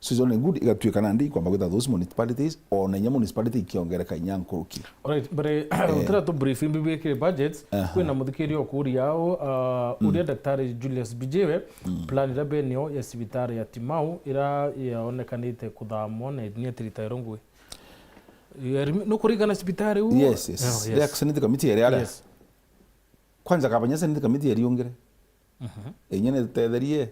So it's only good igatuika nandi ikwamba gwita those municipalities, ona inya municipality ikiongereka inya nkuruki. Alright, mbere, eh, utira tu brief imbi bwikire budgets, aha, kwina muthikiria ukuria au, uh, mm, uria Daktari Julius Bijiwe, mm, plan iria benio ya cibitari ya Timau, ira yaonekanite kuthamwa na ni atiritairwo ngui. Nukurigana cibitari u? Yes, yes. Oh, yes. The Senate committee eri aria. Yes. Kwanza kabanya Senate committee eriungire. Mhm. Inya ni tutetherie,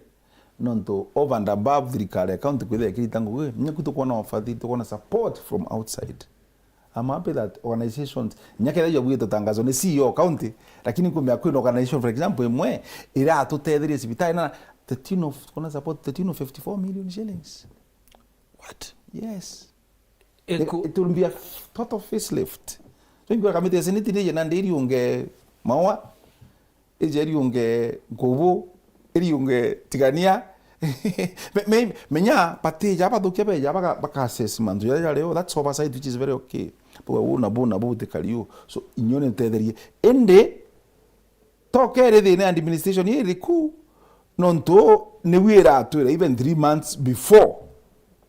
nontu over and above thirikari ya county kwithira ikirita ngugi, inya kwi tukwona wafadhili, tukwona support from outside. I'm happy that organizations, inya kethira jwabwite tangazo ni C E O county, lakini kumbe kwina organization, for example, imwe iratutetherie cibitari na the tune of, tukwona support the tune of fifty-four million shillings. What? Yes. It, it will be a f-, total facelift. So, ingwira kamiti ya Senate ni jena ndiri unge mawa, ije iriunge Nkubu, iriunge Tigania. Me-, me-, menya, batija bathukia beja baka-, baka assess mantu jaria jario, that's oversight which is very okay. Bauga, "Buu na buu na buu ti kariu." So, inyuo ni ntetherie. Indi, tokeri thina ya administration iriku, nontu niu iratwira even three months before,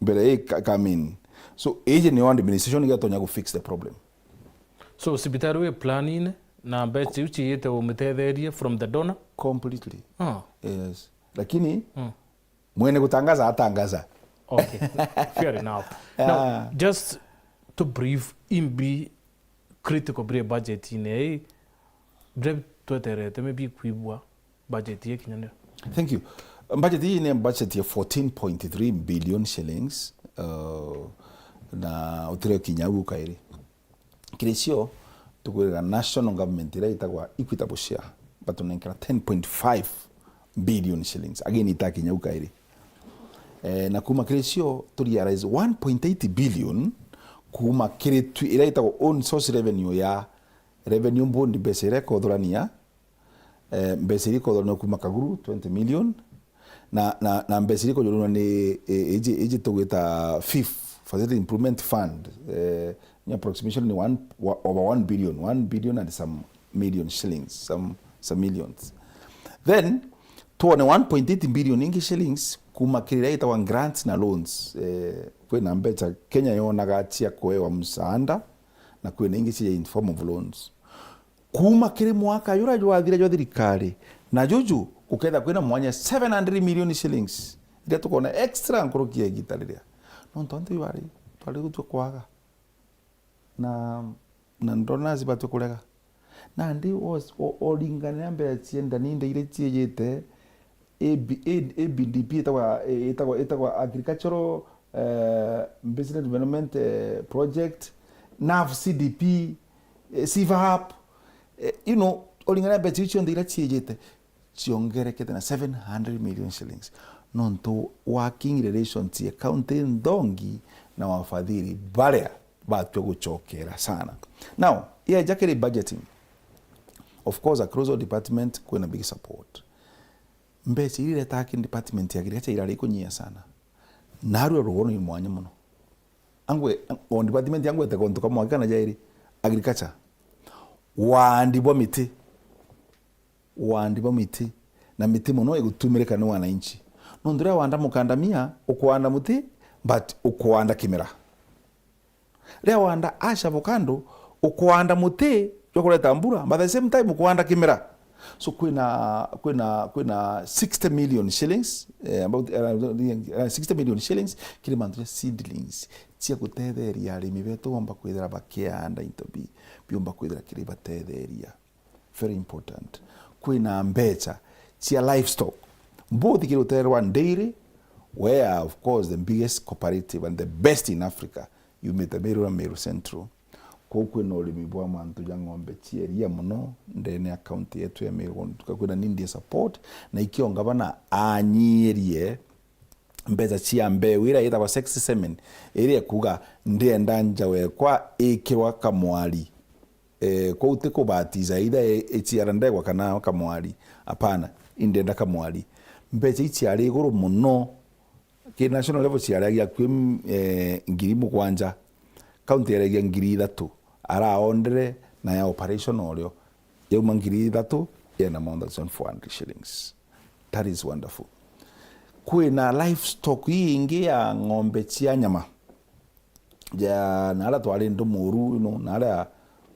mbere i ka-, come in. So, iji niyo administration igatonya gu fix the problem. So, cibitari wi planning na mbeca iu ciiyite umitetherie from the donor? Completely. Ah. Yes. Lakini, mm, mwene gutangaza atangaza. Okay. Fair enough. Now, ah, just to brief, imbi critical bire budget ine ii, bire tweterete maybe kwibua budget ikinyanira? Thank you. Budget ii ni budget ya fourteen point three billion shillings, uh, na utire kinya u kairi. Kiri cio, tukwirira national government iria itagwa Equitable Share, batunenkera ten point five billion shillings. Again, itakinya u kairi. Eh, na kuma kiri cio, tu realize one point eight billion kuma kiri tu-, iria itagwa own source revenue ya revenue bond, mbeca iria ikothurania, eh, mbeca iria ikothurania kuma Kaguru, twenty million, na, na, na mbeca iria ikujurunwa ni, eh, iji, iji tugwita fif, Facility Improvement Fund, eh, ni approximation ni one, wa-, over one billion, one billion and some million shillings, some, some millions. Then, twone one point eight billion ingi shillings kuma kiri iria itagwa grants na loans. Eh, kwina mbeca Kenya yonaga cia kuewa msaada, na kwina ingi cia in form of loans. Kuma kiri mwaka juria jwathira jwa thirikari, na juju, gukethira kwina mwanya seven hundred million shillings, iria tukona extra nkuruki ya igita riria. Nontu antu iu bari, twari gutua kwaga. Na, na ndona cibatue kurega. Nandi o-, o-, oringania mbeca cia ndani nda iria ciijite, A B, A-, A B D P itagwa, itagwa, itagwa Agricultural, eh, Business Development, eh, Project, N A F C D P, eh, Siva Hub, eh, you know, oringana mbeca iu cionthe iria ciijite, ciongerekete na seven hundred million shillings. Nontu working relations cia county nthongi na wafadhili baria batua gucokera sana. Now, yeja kiri budgeting, of course, across all department, kwina big support. Mbeca iria iretaga kiri department ya agriculture irari ikunyia sana. Narua rugono i mwanya mono. Angwe, o department angwete gontu kamwe kana jairi, agriculture. Waandi bwa miti. Waandi bwa miti. Na miti mono igutumirika ni wananchi. Nontu riria wanda mukandamia, ukwanda muti, but ukwanda kimera. Riria wanda ash avocado, ukwanda muti jwa kureta mbura, but at the same time ukwanda kimera. So kwina, kwina, kwina sixty million shillings, eh, about, eh, sixty million shillings kiri mantu ja seedlings cia gutetheria arimi betu bomba kwithira bakianda into bi-, biumba kwithira kiri batetheria. very important. Kwina mbecha cia livestock, both kiri rutere rwa dairy, where, of course, the biggest cooperative and the best in Africa yumite Meru na Meru Central. Kuu kwina urimi bwa mantu ja ng'ombe cia iria mono ndene ya county yetu ya Meru, kwina need ya support, na ikio ngavana anyiirie mbeca cia mbeu iria itagwa sexy semen, iria ikuuga ndienda njawe kwa ikirwa kamwari. Eh, kwou ti kubatiza either i-, iciara ndegwa kana kamwari. Hapana, indienda kamwari. Mbeca ici ciari iguru mono. Ki national level ciari akui, eh, ngiri mugwanja. County yaragia ngiri ithatu. Araondere na ya operation orio. Yauma ngiri ithatu, yena more than four hundred shillings. That is wonderful. Kwina livestock ii ingi ya ng'ombe cia nyama. Ja, na aria twari Ndumuru, you know, na aria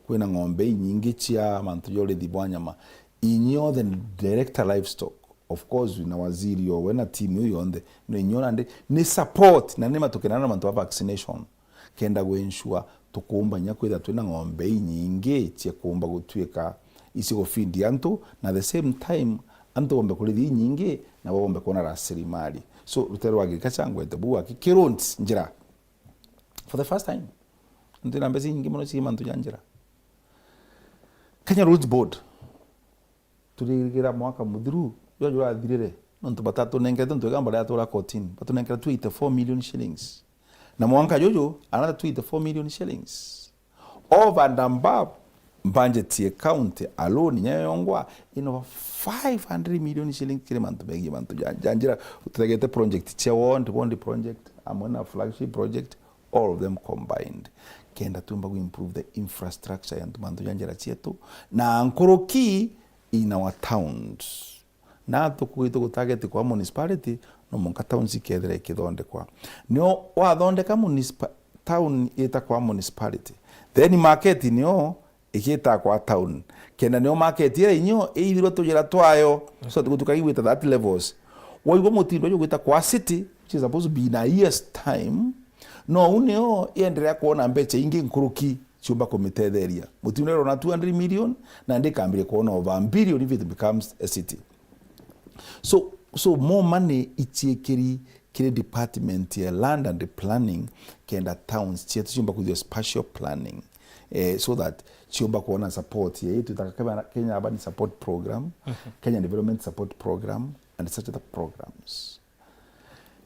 kwina ng'ombe inyingi cia mantu ja urithi bwa nyama. Inyuothe director livestock, of course, na waziri owe na team iyo yonthe, no inyuo nandi ni support, na ni matukirana na mantu a vaccination. Kenda gu ensure tukuumba inya kwithira twina ng'ombe inyingi cia kuumba gutuika icigo feed antu, na the same time antu bombe kurithia inyingi, na bombe kwona rasilimali. So, rutere rwa agriculture ngwete buu aki kirunds njira for the first time. Antu ina mbeca inyingi mono cia mantu ja njira. Kenya Roads Board, turirigira mwaka muthiru jwa jurathirire, nontu batatunenkete, nontu igamba riatura kotini, batunenkere two eighty-four million shillings. Na mwanka juju, another two eighty-four million shillings. Over and above budget ya county alone, nyayo yongwa, in over five hundred million shillings kiri mantu mengi, mantu ja, ja njira, tutegete project cia ward, ward project, amwe na flagship project, all of them combined. Kenda tumba ku improve the infrastructure ya mantu ja njira cietu, na nkuruki in our towns. Na tuku-, tugutarget kwa municipality, no mwanka towns ikethira ikithondekwa. Nio wathondeka municipa-, town ita kwa municipality, then market nio igita kwa town. Kenda nio market iria inyo iithirwe tujira twayo, so tukaigwita that levels. Waigua mutindo jugwita kwa city, which is supposed to be in a year's time, no u nio ienderea kwona mbeca ingi nkuruki ciumba kumitetheria. Mutindo irona two hundred million, na ndikambirie kwona over a billion if it becomes a city. So, so more money ichiikiri kiri department ya land and planning, kenda towns cietu ciumba kwithirwa spatial planning, eh, so that ciumba kwona support ya itu itaka Kenya, Kenya Urban Support Program, Kenya Development Support Program, and such other programs.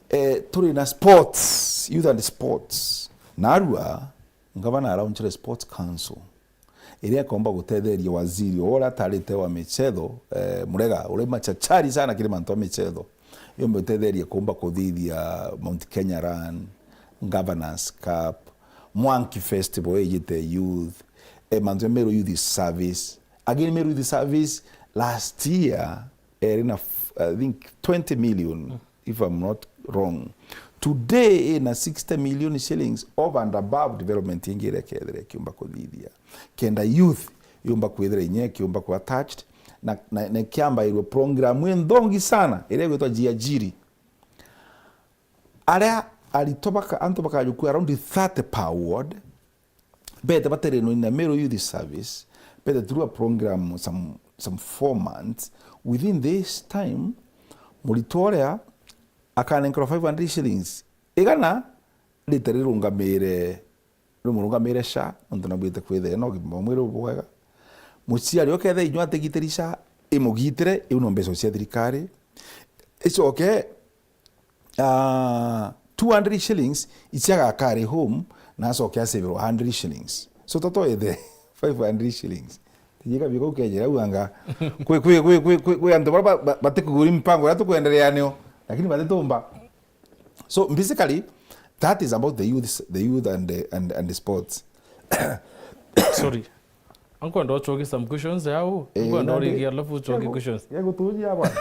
Eh, turi na sports, youth and sports. Narua, ngavana araunchire sports council, iria ikomba gutetheria waziri uria atarite wa michetho, eh, Murega, uria machachari sana kiri mantu a michetho. Yomba gutetheria kumba kuthithia Mount Kenya Run, Governors Cup, Mwanki Festival ijite youth, eh, mantu ya Meru Youth Service. Again, Meru Youth Service last year, eri na f-, I think twenty million, if I'm not wrong. Today, ina sixty million shillings over and above development ingi iria kethira ikiumba kuthithia. Kenda youth yumba kwithira inya ikiumba ku attached, na, na, na ikiambairwe program inthongi sana, iria igwitwa Jiajiri. Aria aritwa baka-, antu bakajukua around thirty per ward, bete baterenwa in a Meru Youth Service, bete through a program some, some four months. Within this time, muritwa uria akanenkerwa five hundred shillings, igana rite rirungamire, rimurungamire SHA, nontu nabwite kwithira ena ugima bwa mwiri bubwega. Muciari ukethira inyua atigitiri SHA, imugitire, iu no mbeca cia thirikari. Icoke, ah, two hundred shillings ici agakari home na acoke asave one hundred shillings. So, toto ethe five hundred shillings. Tijika biko ukejera uanga. Kwi, kwi, kwi, kwi, kwi, kwi antu bara ba-, ba-, batikuguri mpango ya tukwendelea nio, lakini batitumba. So, basically, that is about the youth, the youth and the, and, and the sports. Sorry. Ankwenda uchoke some questions yao. Eh, nkwenda nandi urigia alafu uchoke yego-, questions. Yego tujia bwana.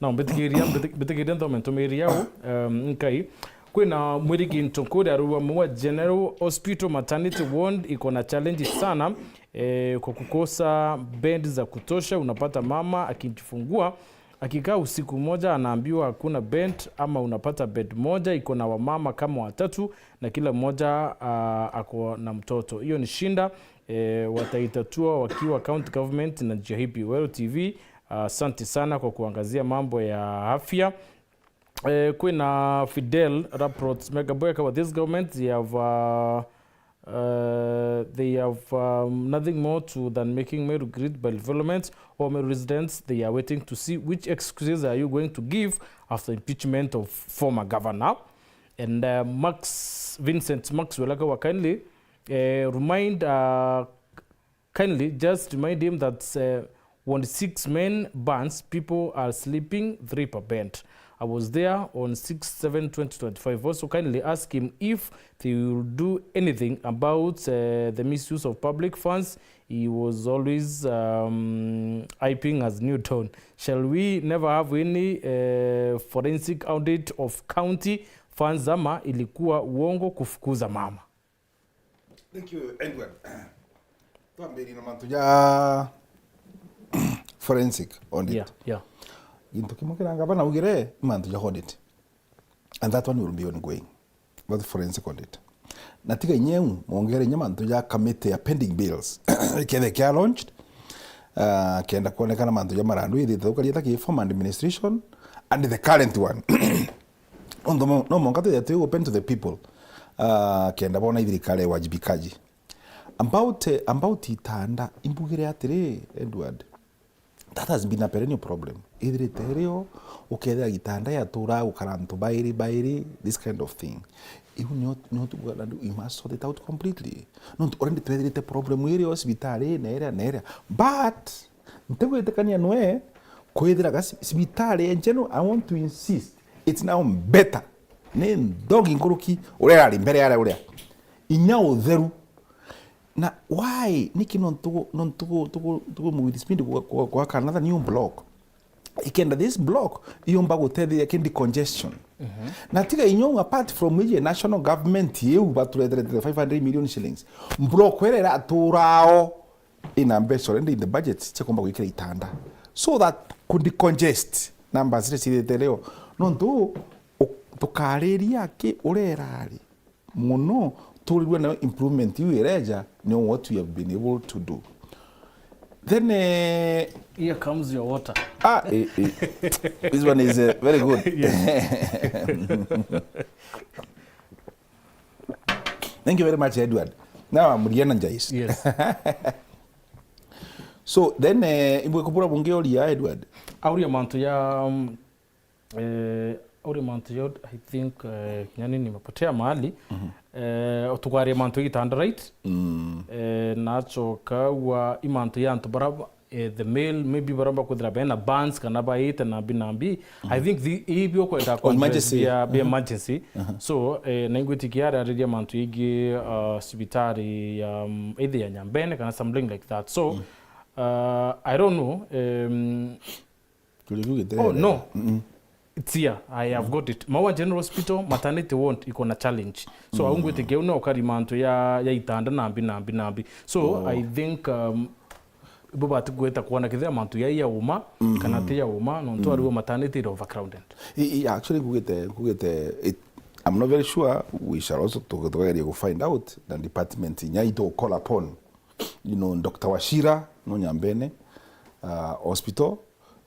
No, mbitikiria, mbiti-, mbitikiria nthome ntumiri yao, um, nkai. Kwina mwirigi ntunkuri arua mwa General Hospital Maternity Ward iko na challenge sana, eh, kwa kukosa bed za kutosha, unapata mama akijifungua Akikaa usiku moja anaambiwa hakuna bed ama unapata bed moja iko na wamama kama watatu na kila mmoja, ah, ako na mtoto. Hiyo ni shinda, eh, wataitatua wakiwa county government na njia hipi. Well T V, ah, asante sana kwa kuangazia mambo ya afya. Eh, kwina Fidel Raprot Megaboy akawa, this government, they have, uh, uh, they have, um, nothing more to than making Meru great by development. All Meru residents, they are waiting to see which excuses are you going to give after impeachment of former governor. And, uh, Max, Vincent Maxwell akawa, kindly, uh, remind, uh, kindly just remind him that, uh, on six main bands, people are sleeping three per band. I was there on six seven twenty twenty-five. Also, kindly ask him if they will do anything about, uh, the misuse of public funds. He was always, um, hyping as new dawn. Shall we never have any, uh, forensic audit of county funds ama ilikuwa uongo kufukuza mama? Thank you, Edward. Twambirie na mantu ja forensic audit. Yeah, yeah. Gintu kimwe kiria ngavana augire ni mantu ja audit. And that one will be ongoing. That forensic audit. Na tiga inya iu, mwongere inya mantu ja committee ya pending bills. Ikethe kia launched, ah, kenda kuonekana mantu ja marandu ithite thukaria ta ki former administration and the current one. Nontu mo-, no mwanka twithire twi open to the people, ah, kenda bona ithirikari ya wajibikaji. About, eh, about itanda, imbugire atiri, Edward, that has been a perennial problem. Ithirite irio, ukethira gitanda yatura gukara antu bairi, bairi, this kind of thing. Iu nio, nio tukuga na, we must sort it out completely. Nontu already twethirite problem irio cibitari, na iria, na iria. But, ntigwitikania nwe, kwithiraga ci-, cibitari in general, I want to insist, it's now better. Ni nthongi nkuruki uria irari mbere ya uria. Inya utheru. Na why? Niki nontu, nontu tugu, tugu, tugu move with speed gwa, gwa, gwaka another new block. Ikenda this block yumba gutetheria ki decongestion. Mhm. Na tiga inya uu, apart from iji national government iu batureterete five hundred million shillings. Block iria iraturao ina mbeca already in the budget cia kumba gwikira itanda. So that ku decongest numbers iria cithite rio. Nontu u-, tukariria ki uria irari. Mono, turirwe nayo improvement iu ireja, ni what we have been able to do. Then, eh, here comes your water. Ah, eh, eh. This one is, eh, very good. Yes. Thank you very much, Edward. Now I'm re-energized. Yes. So, then, eh, imbwe kubura bungi uria, Edward? Auria mantu ya, um, Eh, uri mantu yo, I think, eh, kinya ni nimepotea mahali. Mhm. Eh, tukwaria mantu ya gitanda, right? Mm. Eh, nachoka ua i mantu ya antu bara, eh, the male, maybe bara bakwithira bena bands kana baite na mbi na mbi. I think the, ibi ukwenda Oh, emergency. Bia, bia emergency. Aha. So, eh, na ingwitikia arariria mantu yigi, uh, cibitari ya, um, either ya Nyambene kana something like that. So, uh, I don't know, um, Tuli kiugite Oh, rero. No. Mm-mm. It's here. I have got it. Maua General Hospital, maternity ward, iko na challenge. So, au ngwitikia u no ukari mantu ya, ya itanda na mbi, na mbi, na mbi. So, Oh. I think, um, bubati gwita kuona kethira mantu ya, ya uma, kana ti ya uma, nontu ariwo maternity iri overcrowded. I, I, actually, kugite, kugite, it, I'm not very sure. We shall also, tu-, tukageria ku find out, na department inya itu call upon. You know, Doctor Wachira, no Nyambene, uh, Hospital,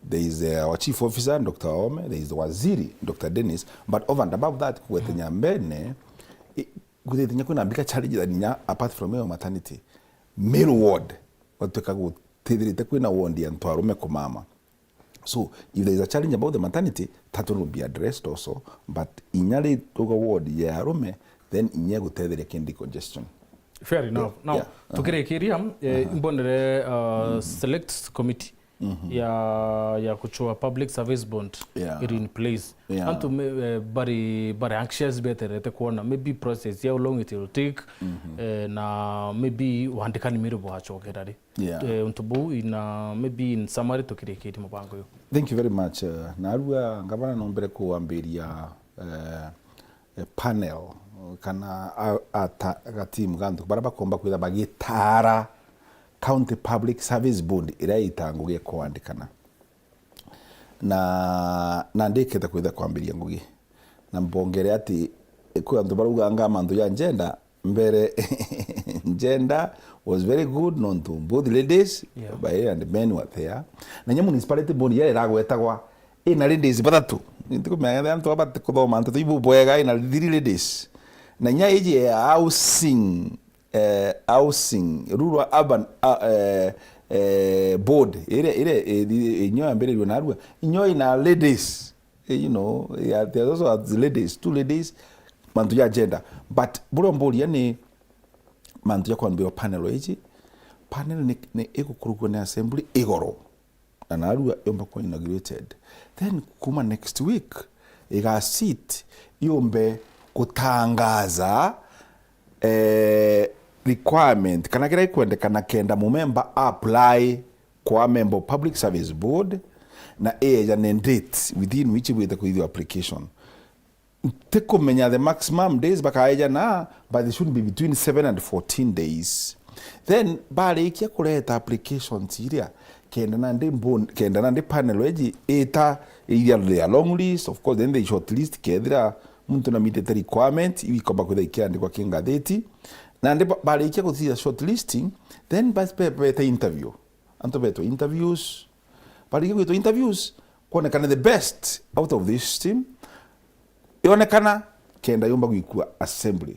there is, uh, our chief officer, Doctor Aome, there is the waziri, Doctor Dennis, but over and above that, kugwete Nyambene, i-, kugwete nya kwina bigger challenge than nya apart from your maternity. Male ward, watweka gutithirite kwina ward ya antu arume kumama. So, if there is a challenge about the maternity, that one will be addressed also, but inya ri tuga ward ya arume, then inya gutetheria ki decongestion. Fair enough. Yeah. Now, yeah. Tukirikiria, eh, imbonere, uh, select committee ya, ya kuchua public service bond Yeah. iri in place. Yeah. Antu me, eh, bari, bari anxious beterete kuona maybe process ya how long it will take, eh, na maybe wandikani miri bwachokera ri. Yeah. Eh, untu buu in, uh, maybe in summary tukirikirie mubango uyu. Thank you very much. Uh, narua ngavana nombere kuambiria, uh, eh, panel, kana a, ata, ga team ga antu bara bakomba kwitha bagitara County Public Service Board iria ita ngugi ya kwandikana. Na, na ndikite kwitha kwambiria ngugi. Na mbongere ati kwi antu barauga nga mantu ja gender, mbere gender was very good nontu both ladies, yeah, by and men were there. Na nya municipality board yaria iragwetagwa ina ladies bathatu. Ntikumenya antu aba batikuthoma nteto ibu bwega, ina three ladies. Na nya iji ya housing, eh, housing, rural urban, ah, eh, eh, board, iria, iria, eh, inyo yambiririo narua, inyo ina ladies, eh, you know, yeah, there's also ladies, two ladies, mantu ja gender. But buria mburia ni mantu ja kwambirwa panel iji, panel ni, ni igukurugua ni assembly igoro. Na narua yomba kuwa inaugurated. Then kuma next week, iga sit yombe gutangaza, eh, requirement, kana kiria ikwendekana kenda mumemba apply kwa member of Public Service Board, na eejane date within which ibwite kwithirwa application. Ntikumenya the maximum days bakaejana, but they should be between seven and fourteen days. Then barikia kureta applications iria, kenda nandi bon-, kenda nandi panel eji ita either their long list, of course, then they shortlist, kethira muntu na meetete requirement, iu ikomba kwithira ikiandikwa ki ngatheti. Nandi ba-, barikia guthithia shortlisting, then bas be-, bete interview. Antu betwa interviews. Barikia gwitwa interviews, kwonekana the best out of this team, yonekana kenda yumba gwikua assembly.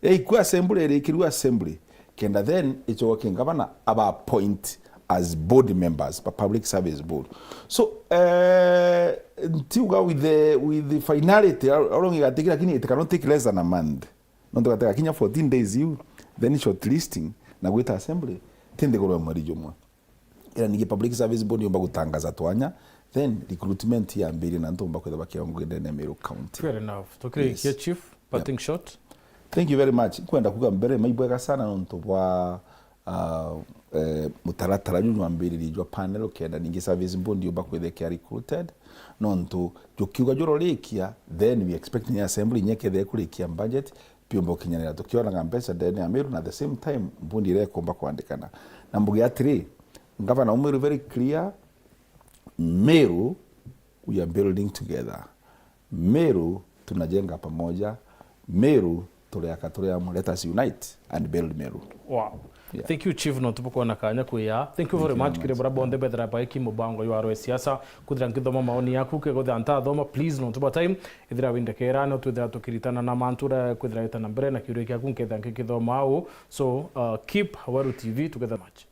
Yaikua assembly, irikirua assembly, kenda then ichogwa ki ngavana aba appoint as board members ba Public Service Board. So, eh, ntiuga with the, with the finality, how, how long igatikira, lakini it cannot take less than a month. Nontu gatega kinya fourteen days iu, then shortlisting na gwita assembly, ti nthiguru ya mweri jumwe. Ira ningi Public Service Board yumba gutangaza twanya, then recruitment yambirie na ntumba kwitha bakiongwe ndene ya Meru County. Fair enough. Tukirikia, yes, Chief, parting, yep, shot. Thank you very much. Kwenda kuga mbere maibwega sana nontu bwa, ah, eh, mutaratara juu nwambiririe jwa panel kenda ningi Service Board yumba kwitha ikia recruited. Nontu jukiuga jurorikia, then we expect ni assembly inya kethia kurikia budget, biumba gukinyanira tukionaga mbeca ndene ya Meru, na at the same time mbundi iria ikumba kwandikana. Na mbuge atiri, ngavana wa Meru very clear, Meru, we are building together. Meru, tunajenga pamoja. Meru, turiaka turi amwe. Let us unite and build Meru. Wow. Yeah. Thank you, Chief, nontu bwa kwona kanya kwi aa. Thank you very much kiri baria bonthe bethira baiki mubango jwa Arua Siasa. Kwithira nkithoma maoni yaku, kegothe antathoma, please, nontu bwa time, ithira windekera, no twithira tukiritana na mantu uria kwithira yeta na mbere, na kiuria kiaku nkethira nkikithoma au. So, uh, keep Aweru T V together much.